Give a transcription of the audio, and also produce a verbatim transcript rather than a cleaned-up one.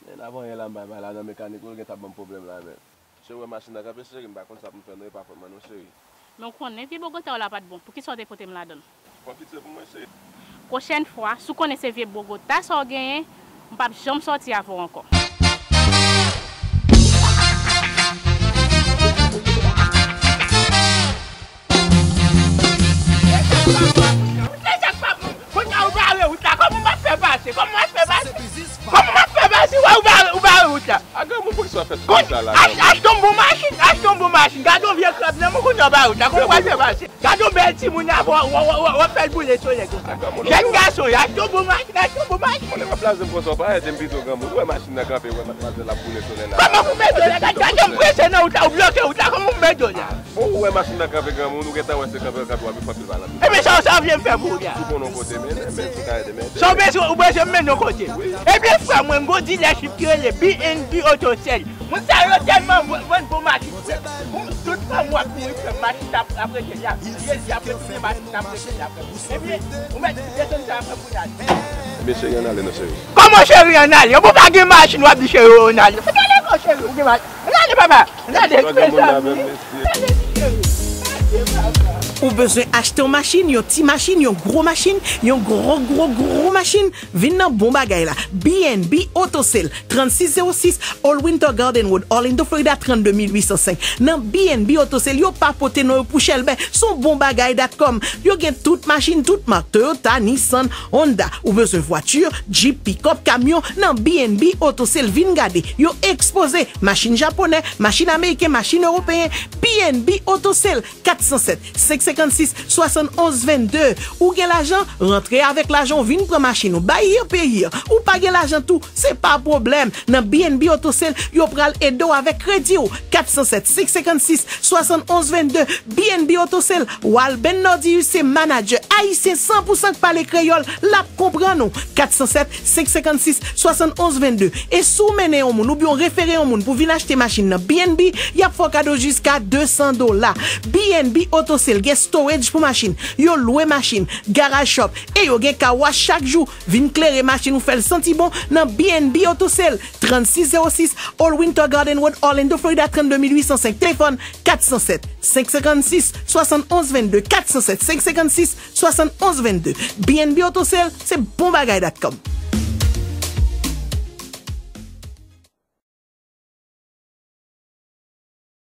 Men avan yè la m bay bay la nan mekanik, ou gen t ap ban m pwoblèm la, men. Cheri, wè machin nan kanpe, cheri, m pa konn sa pou m fè non, e pa fòt mwen non, cheri. Men w konnen vye Bogota w la pa t bon, poukisa w te pote m ladan l? Fò w kite pou mwen, cheri. Pwochèn fwa, si w konnen se vye Bogota sa w genyen, m p ap janm sòti avè w ankò. Kounye a ou bare wout la, kòman m ap fè pase? Kòman m ap fè pase? Kòman m ap fè pase? Wè ou bare, ou bare wout la. A granmoun, poukisa w ap fè tout sa la, granmoun? Achte yon bon machin, achte yon bon machin. Gade yon vye krab nan men w, kounye a ou bare wout la, kòman w ap fè pase? Gade yon bèl timoun avè w, w ap fè l boule solèy konsa. Jèn gason, achte yon bon machin, achte yon bon machin. Konnen w ap blaze m konsa, w pa ede m pito granmoun. Ou wè machin nan kanpe, ou wè matmwazèl ap boule solèy la. Kòman pou m ede w la? Gade, gade jan m prese nan wout la, ou bloke wout la, kòman pou m ede w la? Bon, ou wè machin nan kanpe granmoun, ou gentan wè se kanpe l kanpe, w ap vin fè anpil pale. Ebyen, sa, sa w vle m fè pou ou la? Si w konnen yon kote mennen, men si w ka ede m ede. Sa w bezwen, ou bezwen m mennen yon kote? Wi. Ebyen, frè mwen, m gon dilèchip ki rele B and B Auto Sales. Moun sa yo tèlman vann bon machin, frè. Tout fanm w ap kouri, frè, machin t ap, ap rete la. Jezi ap retounen, machin t ap rete la, frè. Ebyen, ou mèt desann sa, frè, pou n ale. Ebyen, cheri, ann ale non, cheri. Kòman cheri ann ale? Bon, pa gen machin, w ap di cheri ann ale. Fout ale kò cheri, ou gen machin. Ann ale, papa. Ann ale, ann ale, cheri. Ou bezwen achte yon machin, yon ti machin, yon gwo machin, yon gwo, gwo, gwo machin? Vin nan bon bagay la. B and B Auto Sale, trannsis zewo sis Old Winter Garden Road, Orlando, Florida, trannde mil uitsan senk. Nan B and B Auto Sale, yo pa pote non yo pou chèlbè. Se yon bon bagay dot com. Yo gen tout machin, tout mak, Toyota, Nissan, Honda. Ou bezwen vwati, Jeep, pikòp, kamyon, nan B and B Auto Sale, vin gade. Yo ekspoze machin japonè, machin ameriken, machin ewopeyen. B and B Auto Sale, kat san sèt, senk senkannsis, swasannonz vennde. Ou gen lajan, rantre avèk lajan w, vin pran machin ou. Bay here, pay here. Ou pa gen lajan tou, se pa pwoblèm. Nan B and B Auto Sale, yo pral ede w avèk kredi w. Kat san sèt, senk senkannsis, swasannonz vennde. B and B Auto Sale, Walben Nordius se manadjè ayisyen san pou san k pale kreyòl, l ap konprann ou. Kat san sèt, senk senkannsis, swasannonz vennde. E si w mennen yon moun oubyen w refere yon moun pou vin achte machin nan B and B, y ap fè w kado jiska de san dola. B and B Auto Sale gen storage pou machin, yo lwe machin, garage shop, e yo gen car wash chak jou. Vin klere machin ou, fè l santi bon nan B and B Auto Sale, trannsis zewo sis Old Winter Garden Road, Orlando, Florida, trannde mil uitsan senk. Telefòn kat san sèt, senk senkannsis, swasannonz vennde, kat san sèt, senk senkannsis, swasannonz vennde. B and B Auto Sale, se bon bagay dot com.